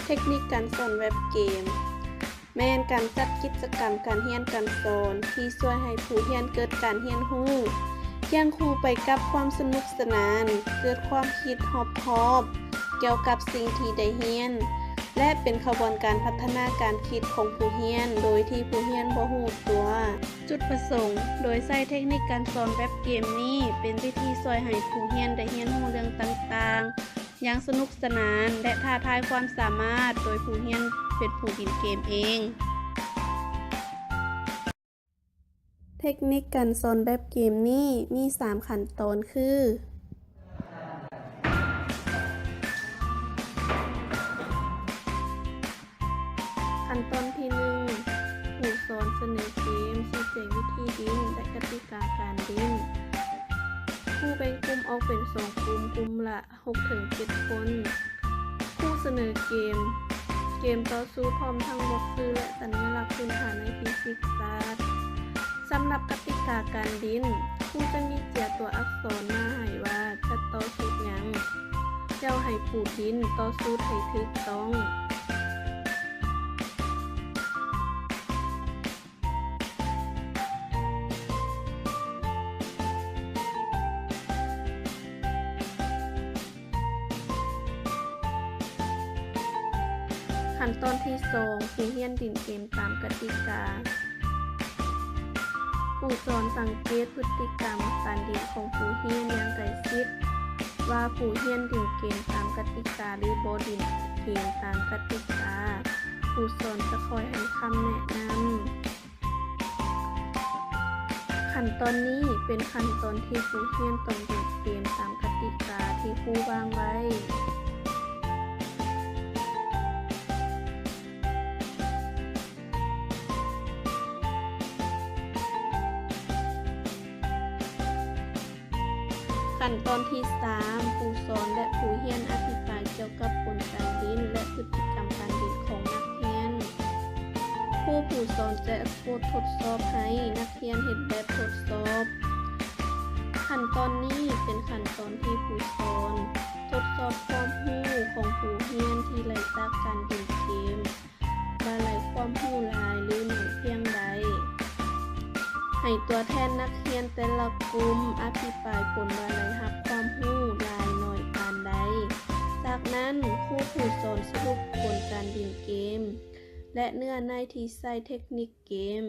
ເທັກນິກການສອນແບບເກມ ແມ່ນການຈັດກິດຈະກຳການຮຽນການສອນທີ່ຊ່ວຍໃຫ້ຜູ້ຮຽນເກີດການຮຽນຮູ້ ຄຽງຄູ່ໄປກັບຄວາມສະໜຸກສະໜານ, ເກີດຄວາມຄິດຮອບຄອບກ່ຽວກັບສິ່ງທີ່ໄດ້ຮຽນ ແລະ ເປັນຂະບວນການພັດທະນາການຄິດຂອງຜູ້ຮຽນ ໂດຍທີ່ຜູ້ຮຽນບໍ່ຮູ້ຕົວ. ຈຸດປະສົງ, ໂດຍໃຊ້ເທັກນິກການສອນແບບເກມນີ້ ເປັນວິທີຊ່ວຍໃຫ້ຜູ້ຮຽນໄດ້ຮຽນຮູ້ເລື່ອງຕ່າງໆ ຢ່າງສະໜຸກສະໜານ ແລະ ທ້າທາຍຄວາມສາມາດ ໂດຍຜູ້ຮຽນເປັນຜູ້ຫຼິ້ນເກມເອງ. ເທັກນິກການສອນແບບເກມນີ້ມີສາມຂັ້ນຕອນຄື ຂັ້ນຕອນທີໜຶ່ງ ຜູ້ສອນສະເໜີເກມ, ຊີ້ແຈງວິທີຫຼິ້ນ ແລະ ກະຕິກາການຫຼິ້ນ. ຄູແບ່ງກຸ່ມອອກເປັນສອງກຸ່ມ, ກຸ່ມລະ ຫົກເຖິງເຈັດຄົນ. ຄູສະເໜີເກມ, ເກມຕໍ່ສູ້ພ້ອມທັງບອກຊື່ ແລະ ສັນຍະລັກພື້ນຖານໃນຟີຊິກສາດ. ສຳລັບກະຕິກາການຫຼິ້ນ, ຄູຈະມີເຈ້ຍຕົວອັກສອນມາໃຫ້ວ່າຈະຕໍ່ຊຸດຫຍັງ, ແລ້ວໃຫ້ຜູ້ຫຼິ້ນຕໍ່ຊຸດໃຫ້ຖືກຕ້ອງ. ຂັ້ນຕອນທີສອງ ຜູ້ຮຽນຫຼິ້ນເກມຕາມກະຕິກາ. ຜູ້ສອນສັງເກດພຶດຕິກຳການຫຼິ້ນຂອງຜູ້ຮຽນຢ່າງໃກ້ຊິດ ວ່າຜູ້ຮຽນຫຼິ້ນເກມຕາມກະຕິກາ ຫຼື ບໍ່ຫຼິ້ນເກມຕາມກະຕິກາ. ຜູ້ສອນຈະຄອຍໃຫ້ຄຳແນະນຳ. ຂັ້ນຕອນນີ້ເປັນຂັ້ນຕອນທີ່ຜູ້ຮຽນຕ້ອງຫຼິ້ນເກມຕາມກະຕິກາທີ່ຄູວາງໄວ້. ຂັ້ນຕອນທີສາມ ຜູ້ສອນ ແລະ ຜູ້ຮຽນອະພິປາຍກ່ຽວກັບຜົນການຫຼິ້ນ ແລະ ພຶດຕິກຳການຫຼິ້ນຂອງນັກຮຽນ. ຄູຜູ້ສອນຈະບົດທົດສອບໃຫ້ນັກຮຽນເຮັດແບບທົດສອບ. ຂັ້ນຕອນນີ້ເປັນຂັ້ນຕອນທີ່ຜູ້ສອນທົດສອບຄວາມຮູ້ຂອງຜູ້ຮຽນທີ່ໄດ້ຈາກການຫຼິ້ນເກມ ວ່າໄດ້ຄວາມຮູ້ຫຼາຍ ຫຼື ໜ້ອຍພຽງໃດ. ໃຫ້ຕົວແທນນັກຮຽນແຕ່ລະກຸ່ມອະພິປາຍຜົນວ່າໄດ້ຮັບຄວາມຮູ້ຫຼາຍໜ້ອຍປານໃດ. ຈາກນັ້ນ, ຄູຜູ້ສອນສະຫຼຸບຜົນການຫຼິ້ນເກມ ແລະ ເນື້ອໃນທີ່ໃຊ້ເທັກນິກເກມ.